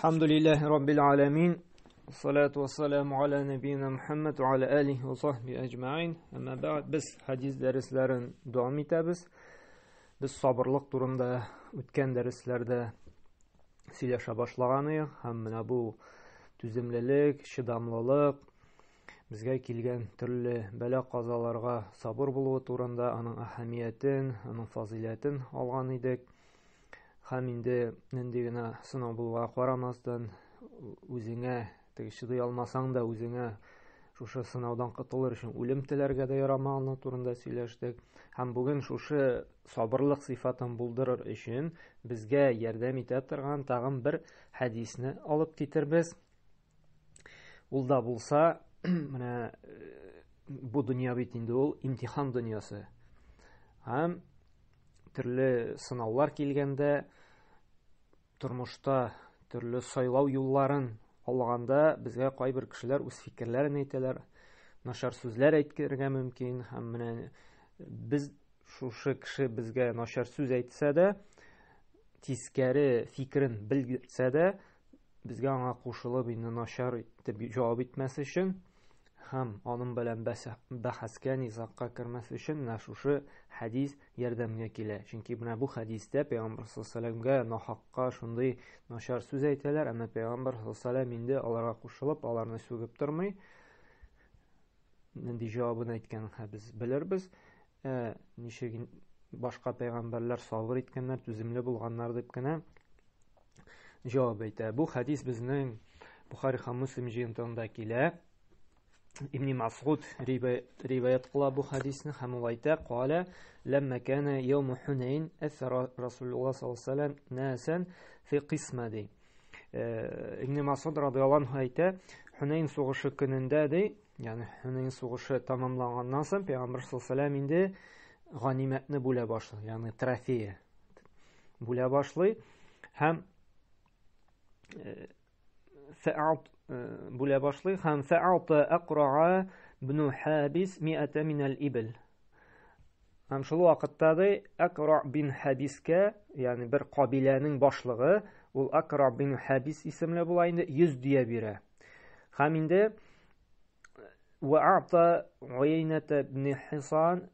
Алхамдулиллахи раббил аламин. Салату вассаламу аля набийна Мухаммад ва аля алихи ва сахби әҗмәин. Әмма бәгъд без хадис дәресләрен дәвам итәбез. Без сабырлык турында үткән дәресләрдә сөйләшә башлаган идек һәм менә бу түземлелек, чыдамлылык, безгә килгән төрле бәла-казаларга сабыр булуы турында аның әһәмиятен, аның фазыйләтен алган идек. Һәм инде нинди генә сынау булуга карамастан, үзеңә теге чыдый алмасаң да үзеңә шушы сынаудан котылыр өчен үлем теләргә дә ярамаганы турында сөйләштек. Һәм бүген шушы сабырлык сыйфатын булдырыр өчен безгә ярдәм итә торган тагын бер хәдисне алып китербез. Ул да булса, менә бу дөнья бит инде ул имтихан дөньясы. Һәм төрле сынаулар килгәндә, тормышта төрле сайлау юлларын алганда безгә кайбер кешеләр үз фикерләрен әйтәләр, начар сүзләр әйтергә мөмкин һәм менә без шушы кеше безгә начар сүз әйтсә дә, тискәре фикерен белдерсә дә, безгә аңа кушылып инде начар итеп җавап итмәс өчен һәм аның белән бәхәскә, низагка кермәс өчен менә шушы хәдис ярдәмгә килә. Чөнки менә бу хәдистә Пәйгамбәр саллаллаһу алейһи нахакка шундый начар сүз әйтәләр, әмма Пәйгамбәр саллаллаһу алейһи инде аларга кушылып, аларны сүгеп тормый. Нинди җавабын әйткәнен без белербез. Ничек башка пәйгамбәрләр сабыр иткәннәр, түземле булганнар дип кенә җавап әйтә. Бу хәдис безнең Бухари һәм Муслим җыентыгында килә. Ибн Масгуд риваять кыла бу хәдисне һәм ул әйтә: "Кала ләмма кана яум Хунайн әсара Расулуллаһ саллаллаһу алейһи вәсәлләм насан фи кисма" ди. Ибн Масгуд радиаллаһу анһу әйтә, Хунайн сугышы көнендә ди, ягъни Хунайн сугышы тәмамланганнан соң Пәйгамбәр саллаллаһу алейһи вәсәлләм инде ганимәтне бүлә башлый, ягъни трофея бүлә башлый һәм фәат бүлә башлый һәм фәата Акраа бну Хабис миата минәл ибел. Һәм шул вакытта ди Акра бин Хабискә, ягъни бер кабиләнең башлыгы, ул Акра бин Хабис исемле була инде, 100 дөя бирә. Һәм инде вә ата Уйната ибн Хисан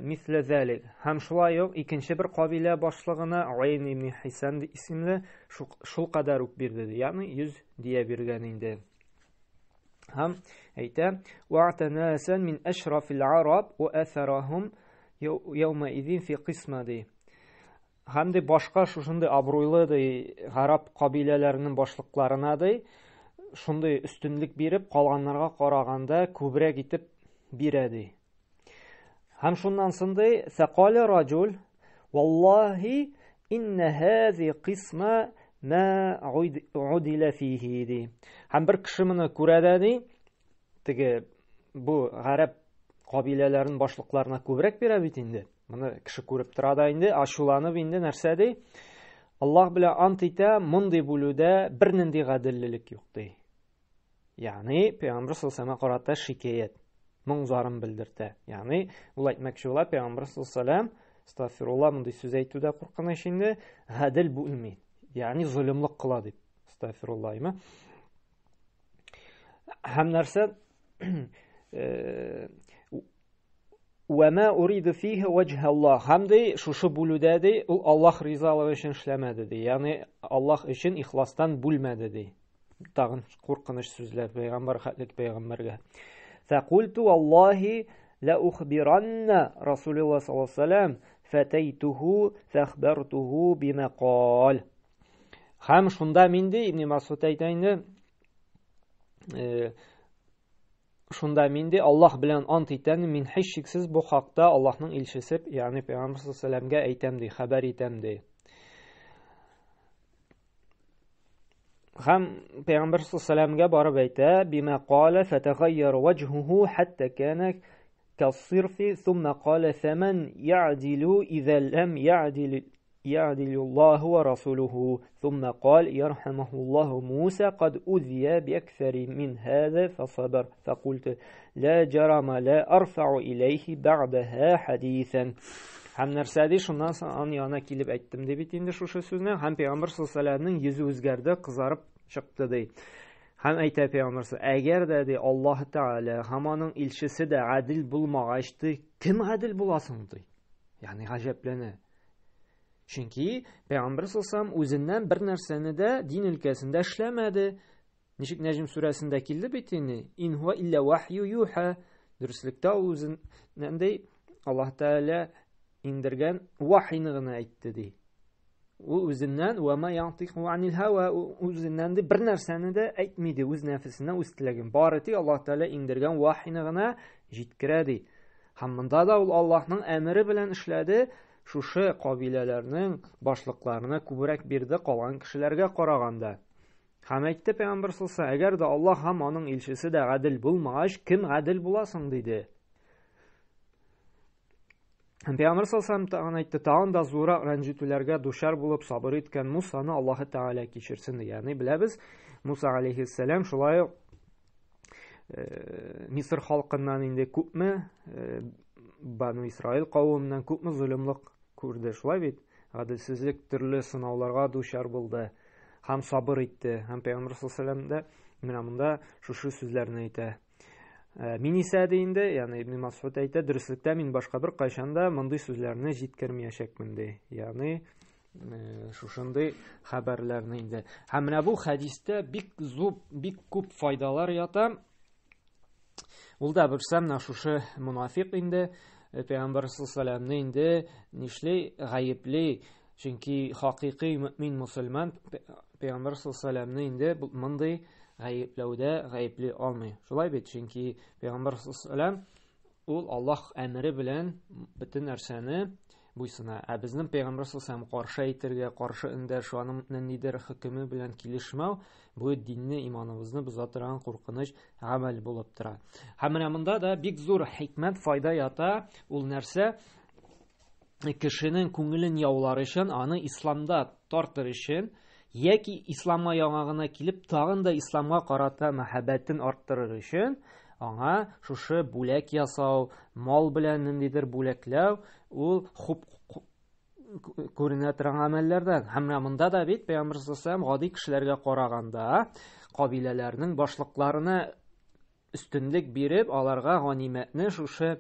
мисле зәлик. Һәм шулай ук икенче бер кабилә башлыгына Уйн ибн Хисан исемле шул кадәр үк бирде, ягъни 100 дия биргән инде. Һәм әйтә: "Вa'та насан мин ашрафил араб ва аҫарахум яума изин фи кисма" ди. Һәм ди башка шушындый абруйлы ди гарәп кабиләләренең башлыкларына ди шундый өстенлек биреп, калганнарга караганда күбрәк итеп бирә ди. Һәм шуннан соң ди, фәкалә раҗул, валлаһи инна һази кисма ма удила фихи ди. Һәм бер кеше моны күрә дә ди, теге бу гарәп кабиләләренең башлыкларына күбрәк бирә бит инде. Моны кеше күреп тора да инде, ачуланып инде нәрсә ди? Аллаһ белән ант итә, мондый бүлүдә бернинди гаделлелек юк ди. Ягъни Пәйгамбер саллаллаһу карата шикаять, моң зарын белдертә. Ягъни ул әйтмәкче була, Пәйгамбер саллаллаһу астагфирулла, мондый сүз әйтү дә куркыныч инде, гадел бүлми. Ягъни золымлык кыла дип. Астагфирулла, әйме? Һәм нәрсә Вә мә уриду фихи вәҗһә Аллаһ. Һәм ди, шушы бүлүдә ди, ул Аллаһ ризалыгы өчен эшләмәде ди. Ягъни Аллаһ өчен ихластан бүлмәде ди. Тагын куркыныч сүзләр пәйгамбәр хәтлек пәйгамбәргә. Фәкульту валлаһи ла ухбиранна Расулуллаһ саллаллаһу алейһи вәсәлләм фәтәйтуху фәхбәртуху бима кал. Һәм шунда мин ди, Ибн Масуд әйтә инде, Шунда мин ди, Аллаһ белән ант итәм, мин һичшиксез бу хакта Аллаһның илчесе, ягъни Пәйгамбәр саллаллаһу алейһи әйтәм ди, хәбәр итәм ди. Һәм Пәйгамбәр саллаллаһу алейһи барып әйтә, бима кала фатагайяр ваҗһуху хатта кана кассирфи thumma qala faman ya'dilu idza lam ya'dil يعدل الله ورسوله ثم قال يرحمه الله موسى قد أذي بأكثر من هذا فصبر فقلت لا جرم لا أرفع إليه بعدها حديثا. Һәм нәрсә ди, шуннан соң аның янына килеп әйттем ди бит инде шушы сүзне. Һәм пәйгамбер саллаллаһу алейһи йөзе үзгәрде, кызарып чыкты ди. Һәм әйтә пәйгамбер әгәр дә ди Аллаһ Тәгалә һәм аның илчесе дә гадел булмагач ди, кем гадел була соң ди. Ягъни гаҗәпләнә. Чөнки пәйгамбер саллаллаһу үзеннән бер нәрсәне дә дин өлкәсендә эшләмәде. Ничек Нәҗм сүрәсендә килде бит инде, ин хуа илля вахью юха. Дөреслектә ул үзеннән ди Аллаһ Тәгалә иңдергән вахийны гына әйтте ди. Ул үзеннән ва ма янтыйху анил һава үзеннән ди бер нәрсәне дә әйтми ди, үз нәфесеннән, үз теләген. Бары тик Аллаһ Тәгалә иңдергән вахийны гына җиткерә ди. Һәм монда да ул Аллаһның әмере белән эшләде, шушы кабиләләрнең башлыкларына күбрәк бирде калган кешеләргә караганда. Һәм әйтте пәйгамбер саллаллаһу әгәр дә Аллаһ һәм аның илчесе дә гадел булмагач, кем гадел була соң диде. Һәм пәйгамбер саллаллаһу тагын әйтте, тагын да зуррак рәнҗетүләргә дучар булып сабыр иткән Мусаны Аллаһы Тәгалә кичерсен. Ягъни беләбез, Муса алейхиссәлам шулай ук э, Мисыр халкыннан инде күпме э, Бану Исраил кавеменнән күпме золымлык күрде, шулай бит? Гаделсезлек төрле сынауларга дучар булды. Һәм сабыр итте. Һәм Пәйгамбер саллаллаху дә менә монда шушы сүзләрне әйтә. Э, мин исә ди инде, ягъни Ибн Масуд әйтә, дөреслектә мин башка бер кайчан да мондый сүзләрне җиткермәячәкмен ди. Ягъни э, шушындый хәбәрләрне инде. Һәм менә бу хәдистә бик зур, бик күп файдалар ята. Ул да берсе менә шушы мунафик инде э, Пәйгамбәр саллаллаху инде нишли гаепли, чөнки хакыйкый мөмин мусульман Пәйгамбәр саллаллаху инде мондый гаепләүдә гаепли алмый. Шулай бит, чөнки Пәйгамбәр саллаллаху ул Аллаһ әмере белән бөтен нәрсәне буйсына. Ә безнең Пәйгамбәр саллаллаху каршы әйтергә, каршы эндәшү, аның ниндидер хөкеме белән килешмәү, бу динне, иманыбызны боза торган куркыныч гамәл булып тора. Һәм менә монда да бик зур хикмәт, файда ята. Ул нәрсә? Кешенең күңелен яулар өчен, аны исламда тартыр өчен, яки исламга яңа гына килеп, тагын да исламга карата мәхәббәтен арттырыр өчен, аңа шушы бүләк ясау, мал белән ниндидер бүләкләү, ул хуп күренә торган гамәлләрдән. Һәм менә монда да бит Пәйгамбер саллаллаху гади кешеләргә караганда кабиләләрнең башлыкларына өстенлек биреп, аларга ганимәтне шушы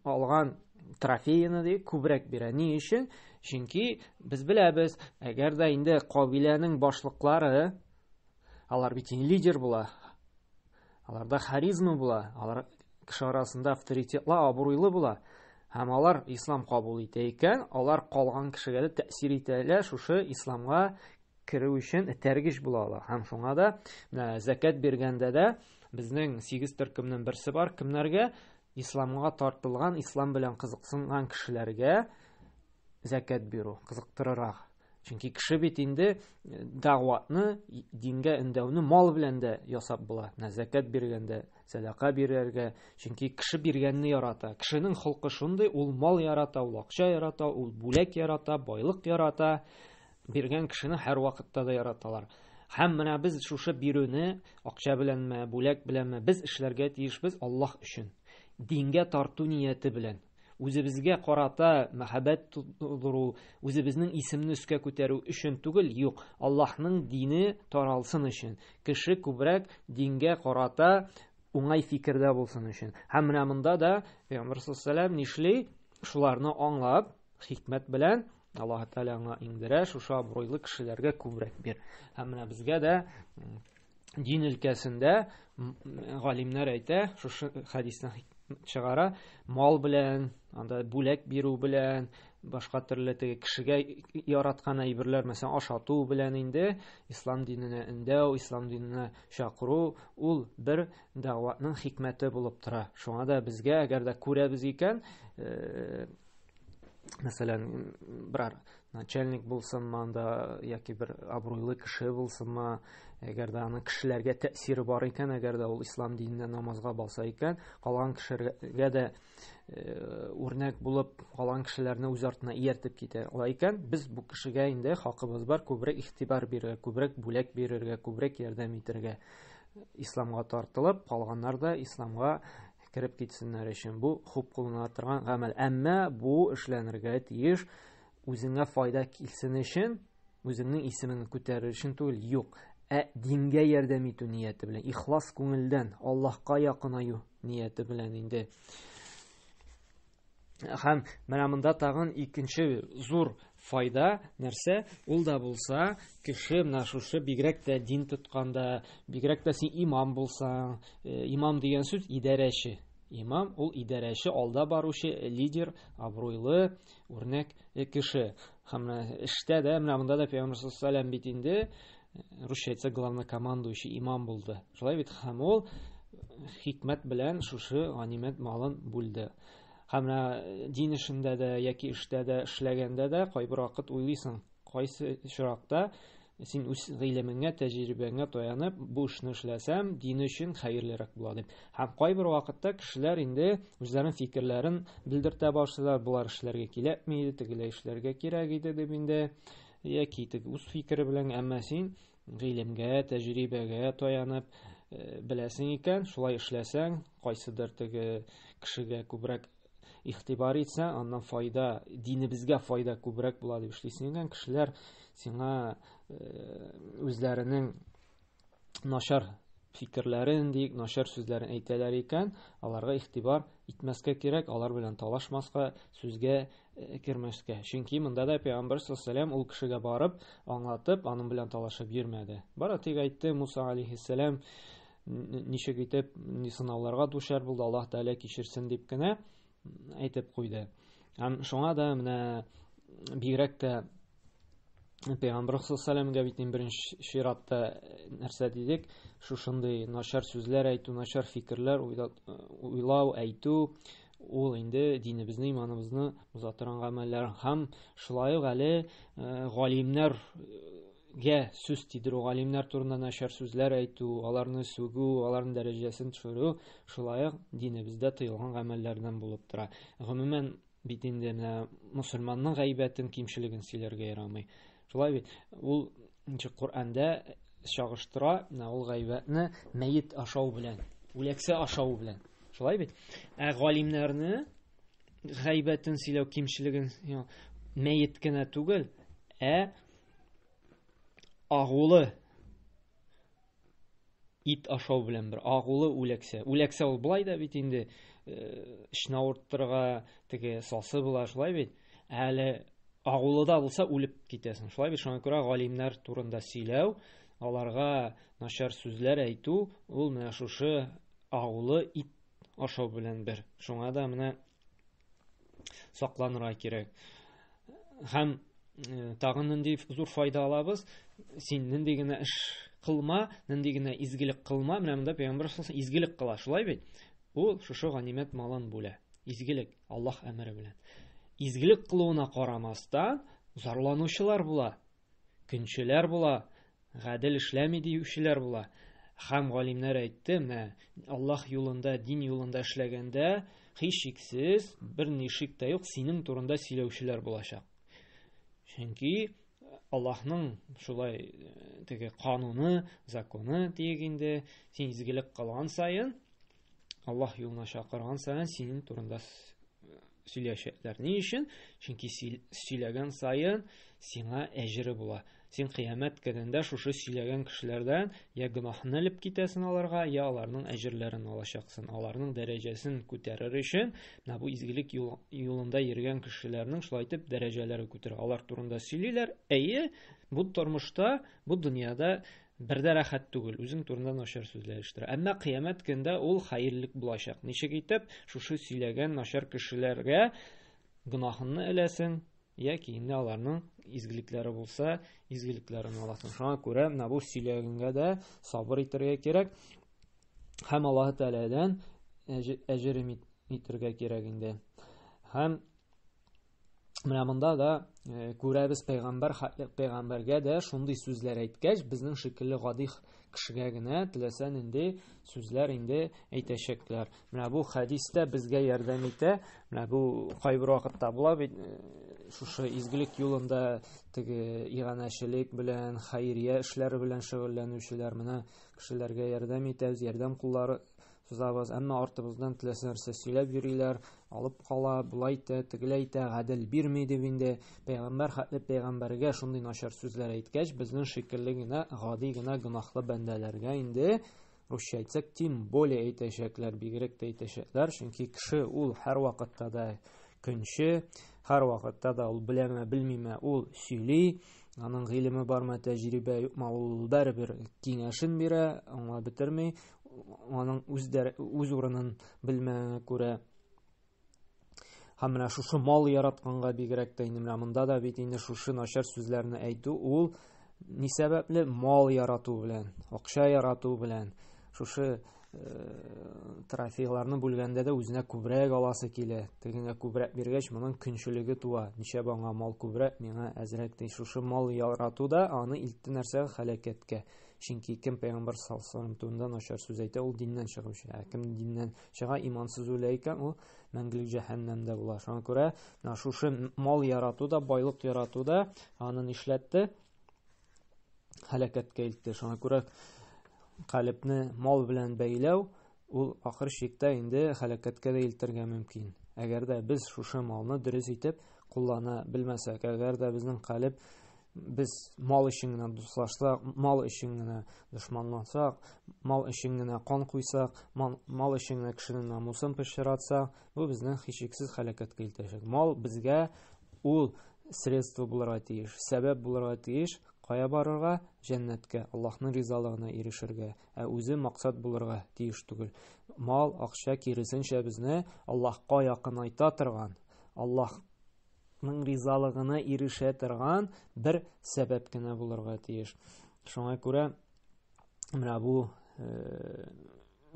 алган трофеяны ди күбрәк бирә. Ни өчен? Чөнки без беләбез, әгәр дә инде кабиләнең башлыклары алар бит лидер була. Аларда харизма була, алар кеше арасында авторитетлы, абруйлы була. Һәм алар ислам кабул итә икән, алар калган кешегә дә тәэсир итәләр, шушы исламга керү өчен этәргеч була ала. Һәм шуңа да менә зәкят биргәндә дә безнең 8 төркемнең берсе бар, кемнәргә? Исламга тартылган, ислам белән кызыксынган кешеләргә зәкят бирү кызыктырырак. Чөнки кеше бит инде э, дәгъватны, дингә өндәүне мал белән дә ясап була. Менә зәкят биргәндә, сәдака бирергә, чөнки кеше биргәнне ярата. Кешенең холкы шундый, ул мал ярата, ул акча ярата, ул бүләк ярата, байлык ярата. Биргән кешене һәр вакытта да яраталар. Һәм менә без шушы бирүне акча беләнме, бүләк беләнме, без эшләргә тиешбез Аллаһ өчен. Дингә тарту нияте белән. Үзебезгә карата мәхәббәт тудыру, үзебезнең исемне өскә күтәрү өчен түгел, юк, Аллаһның дине таралсын өчен, кеше күбрәк дингә карата уңай фикердә булсын өчен. Һәм менә монда да Пәйгамбер саллаллаху нишли? Шуларны аңлап, хикмәт белән Аллаһ Тәгалә аңа иңдерә, шушы абруйлы кешеләргә күбрәк бир. Һәм менә безгә дә дин өлкәсендә галимнәр әйтә, шушы хәдистән чыгара, мал белән, анда бүләк бирү белән, башка төрле теге кешегә яраткан әйберләр, мәсәлән, ашату белән инде ислам диненә өндәү, ислам диненә чакыру, ул бер дәгъватның хикмәте булып тора. Шуңа да безгә, әгәр дә күрәбез икән, э, мәсәлән, берәр начальник булсынмы анда яки бер абруйлы кеше булсынмы, әгәр дә аның кешеләргә тәэсире бар икән, әгәр дә ул ислам диненә намазга баса икән, калган кешеләргә дә э, үрнәк булып, калган кешеләрне үз артына ияртеп китә ала икән, без бу кешегә инде хакыбыз бар күбрәк игътибар бирергә, күбрәк бүләк бирергә, күбрәк ярдәм итәргә. Исламга тартылып, калганнар да исламга кереп китсеннәр өчен. Бу хуп кылына торган гамәл. Әмма бу эшләнергә тиеш үзеңә файда килсен өчен, үзеңнең исемеңне күтәрер өчен түгел, юк. Ә дингә ярдәм итү нияте белән, ихлас күңелдән, Аллаһка якынаю нияте белән инде. Һәм менә монда тагын икенче зур файда нәрсә? Ул да булса, кеше менә шушы бигрәк тә дин тотканда, бигрәк тә син имам булсаң, имам дигән сүз идарәче. Имам ул идарәче, алда баручы, лидер, абруйлы, үрнәк кеше. Һәм менә эштә дә, менә монда да Пәйгамбәр саллаллаһу алейһи ва сәлләм бит инде, русча әйтсәк, главнокомандующий имам булды. Шулай бит, һәм ул хикмәт белән шушы ганимәт малын бүлде. Һәм менә дин эшендә дә яки эштә дә эшләгәндә дә кайбер вакыт уйлыйсың, кайсы очракта син үз гыйлемеңә, тәҗрибәңә таянып, бу эшне эшләсәм, дин өчен хәерлерәк була дип. Һәм кайбер вакытта кешеләр инде үзләренең фикерләрен белдертә башлыйлар, болар эшләргә кирәкми иде, тегеләй эшләргә кирәк иде дип инде, яки теге үз фикере белән, әмма син гыйлемгә, тәҗрибәгә таянып беләсең икән, шулай эшләсәң, кайсыдыр теге кешегә күбрәк игътибар итсәң, аннан файда, динебезгә файда күбрәк була дип эшлисең икән, кешеләр сиңа үзләренең начар фикерләрен, диик, начар сүзләрен әйтәләр икән, аларга игътибар итмәскә кирәк, алар белән талашмаска, сүзгә кермәскә. Чөнки монда да Пәйгамбәр саллаллаһу алейһи ва сәлләм ул кешегә барып, аңлатып, аның белән талашып йөрмәде. Бары тик әйтте, Муса алейһиссәлам ничек итеп сынауларга дучар булды, Аллаһ Тәгалә кичерсен дип кенә әйтеп куйды. Һәм шуңа да менә бигрәк тә Пәйгамбәр саллаллаһу алейһи ва сәлләмгә бит инде беренче чиратта нәрсә дидек? Шушындый начар сүзләр әйтү, начар фикерләр уйлау, әйтү, ул инде динебезне, иманыбызны боза торган гамәлләр. Һәм шулай ук әле галимнәргә сүз тидерү, галимнәр турында начар сүзләр әйтү, аларны сүгү, аларның дәрәҗәсен төшерү шулай ук динебездә тыелган гамәлләрдән булып тора. Гомумән, бит инде менә мусульманның гайбәтен, кимчелеген сөйләргә ярамый. Шулай бит, ул ничек Коръәндә чагыштыра, менә ул гайбәтне мәет ашау белән, үләксә ашау белән. Шулай бит? Ә галимнәрне гайбәтен сөйләү, кимчелеген мәет кенә түгел, ә агулы ит ашау белән бер, агулы үләксә. Үләксә ул былай да бит инде, эчне авырттырырга теге сасы була, шулай бит? Әле агулы да булса үлеп китәсең. Шулай бит? Шуңа күрә галимнәр турында сөйләү, аларга начар сүзләр әйтү, ул менә шушы агулы ит ашау белән бер. Шуңа да менә сакланырга кирәк. Һәм тагын нинди зур файда алабыз? Син нинди генә эш кылма, нинди генә изгелек кылма, менә монда Пәйгамбәр саллаллаһу алейһи ва сәлләм изгелек кыла, шулай бит? Ул шушы ганимәт малын бүлә. Изгелек Аллаһ әмере белән. Изгелек кылуына карамастан, зарланучылар була, көнчеләр була, гадел эшләми диючеләр була. Һәм галимнәр әйтте, менә Аллаһ юлында, дин юлында эшләгәндә, һичшиксез, бер ни шик тә юк, синең турында сөйләүчеләр булачак. Чөнки Аллаһның шулай теге кануны, законы диек инде, син изгелек кылган саен, Аллаһ юлына чакырган саен синең турында сөйләшәләр. Ни өчен? Чөнки сөйләгән саен сиңа әҗере була. Син кыямәт көнендә шушы сөйләгән кешеләрдән я гөнаһны элеп китәсең аларга, я аларның әҗерләрен алачаксың. Аларның дәрәҗәсен күтәрер өчен, менә бу изгелек юлында йөргән кешеләрнең шулай итеп дәрәҗәләре күтәрә. Алар турында сөйлиләр. Әйе, бу тормышта, бу дөньяда бер дә рәхәт түгел, үзең турында начар сүзләр ишеттерә. Әмма кыямәт көндә ул хәерлек булачак. Ничек итеп шушы сөйләгән начар кешеләргә гөнаһыңны эләсең, яки инде аларның изгелекләре булса, изгелекләрен аласың. Шуңа күрә менә бу сөйләгәнгә дә сабыр итәргә кирәк һәм Аллаһ Тәгаләдән әҗер итәргә кирәк инде. Һәм менә монда да күрәбез, пәйгамбәргә дә шундый сүзләр әйткәч, безнең шикелле гади кешегә генә теләсә нинди сүзләр инде әйтәчәкләр. Менә бу хәдис тә безгә ярдәм итә. Менә бу кайбер вакытта була бит, шушы изгелек юлында теге иганәчелек белән, хәйрия эшләре белән шөгыльләнүчеләр менә кешеләргә ярдәм итәбез, ярдәм куллары сузабыз, әмма артыбыздан теләсә нәрсә сөйләп йөриләр, алып кала, болай итә, тегеләй итә, гадел бирми дип инде пәйгамбәр хәтле пәйгамбәргә шундый начар сүзләр әйткәч, безнең шикелле генә гади генә гөнаһлы бәндәләргә инде русча әйтсәк, тем более әйтәчәкләр, бигрәк тә әйтәчәкләр, чөнки кеше ул һәрвакытта да көнче, һәрвакытта да ул беләме, белмиме, ул сөйли, аның гыйлеме бармы, тәҗрибә юкмы, ул барыбер киңәшен бирә, аңлап бетерми, аның үз, үз урынын белмәгәнгә күрә. Һәм менә шушы мал яратканга бигрәк тә инде менә монда да бит инде шушы начар сүзләрне әйтү ул ни сәбәпле мал ярату белән, акча ярату белән, шушы трофейларны бүлгәндә дә үзенә күбрәк аласы килә. Тегеңә күбрәк биргәч, моның көнчелеге туа. Ничә аңа мал күбрәк, миңа әзрәк ди. Шушы мал ярату да аны илтте нәрсәгә? Һәлакәткә. Чөнки кем пәйгамбәр саллаллаһу алейһи турында начар сүз әйтә, ул диннән чыгучы. Ә кем диннән чыга, имансыз үлә икән, ул мәңгелек җәһәннәмдә була. Шуңа күрә менә шушы мал ярату да, байлык ярату да аны нишләтте? Һәлакәткә илтте. Шуңа күрә калебне мал белән бәйләү ул ахыр чиктә инде һәлакәткә дә илтергә мөмкин. Әгәр дә без шушы малны дөрес итеп куллана белмәсәк, әгәр дә безнең калеб без мал өчен генә дуслашсак, мал өчен генә дошманлансак, мал өчен генә кан куйсак, мал өчен генә кешенең намусын пычратсак, бу безне һичшиксез һәлакәткә илтәчәк. Мал безгә ул средство булырга тиеш, сәбәп булырга тиеш, кая барырга? Җәннәткә, Аллаһның ризалыгына ирешергә. Ә үзе максат булырга тиеш түгел. Мал, акча киресенчә безне Аллаһка якынайта торган, Аллаһ ның ризалыгына ирешә торган бер сәбәп кенә булырга тиеш. Шуңа күрә менә бу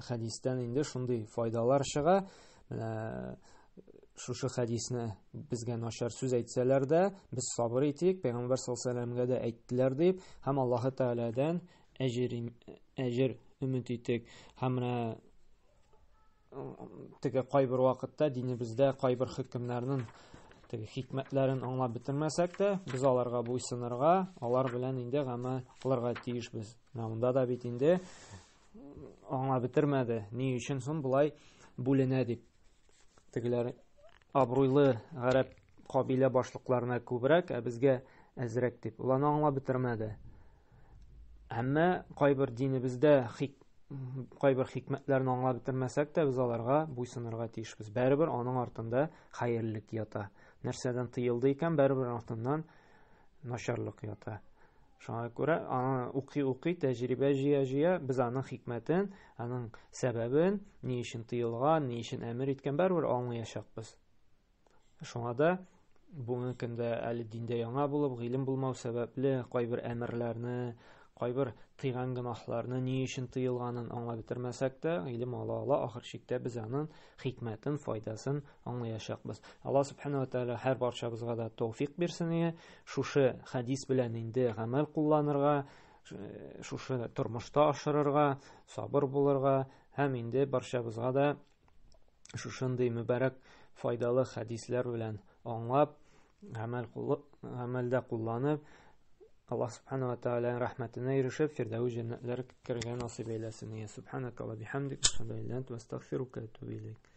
хәдистән инде шундый файдалар чыга. Менә шушы хәдисне безгә начар сүз әйтсәләр дә, без сабыр итик, Пәйгамбәр саллаллаһу алейһи дә әйттеләр дип, һәм Аллаһы Тәгаләдән әҗер әҗер өмет итик. Һәм менә теге кайбер вакытта динебездә кайбер хөкемнәрнең теге хикмәтләрен аңлап бетермәсәк тә, без аларга буйсынырга, алар белән инде гамәл кылырга тиешбез. Менә монда да бит инде аңлап бетермәде, ни өчен соң болай бүленә дип. Тегеләр абруйлы гарәп кабилә башлыкларына күбрәк, ә безгә әзрәк дип. Ул аны аңлап бетермәде. Әмма кайбер динебездә хик кайбер хикмәтләрне аңлап бетермәсәк тә, без аларга буйсынырга тиешбез. Бәрібер аның артында хәерлек ята. Нәрсәдән тыелды икән, бәрібер артыннан начарлык ята. Шуңа күрә аны укый-укый, тәҗрибә җыя-җыя, без аның хикмәтен, аның сәбәбен, ни өчен тыелган, ни өчен әмер иткән, бәрібер аңлаячакбыз. Шуңа да бүгенге көндә әле диндә яңа булып, гыйлем булмау сәбәпле кайбер әмерләрне, кайбер тыйган гөнаһларны ни өчен тыелганын аңлап бетермәсәк тә, гыйлем ала-ала ахыр чиктә без аның хикмәтен, файдасын аңлаячакбыз. Алла субхана ва тааля һәр барчабызга да тәүфик бирсен ие, шушы хәдис белән инде гамәл кулланырга, шушы тормышта ашырырга, сабыр булырга һәм инде барчабызга да шушындый мөбарәк файдалы хәдисләр белән аңлап, гамәл гамәлдә кулланып, Аллаһ субхана ва тааляның рәхмәтенә ирешеп, Фирдәүс җәннәтләр керергә насыйп әйләсен. Субханака ва бихамдик, ашһаду ан ла илаһа илля анта, астагфирука ва атубу илейк.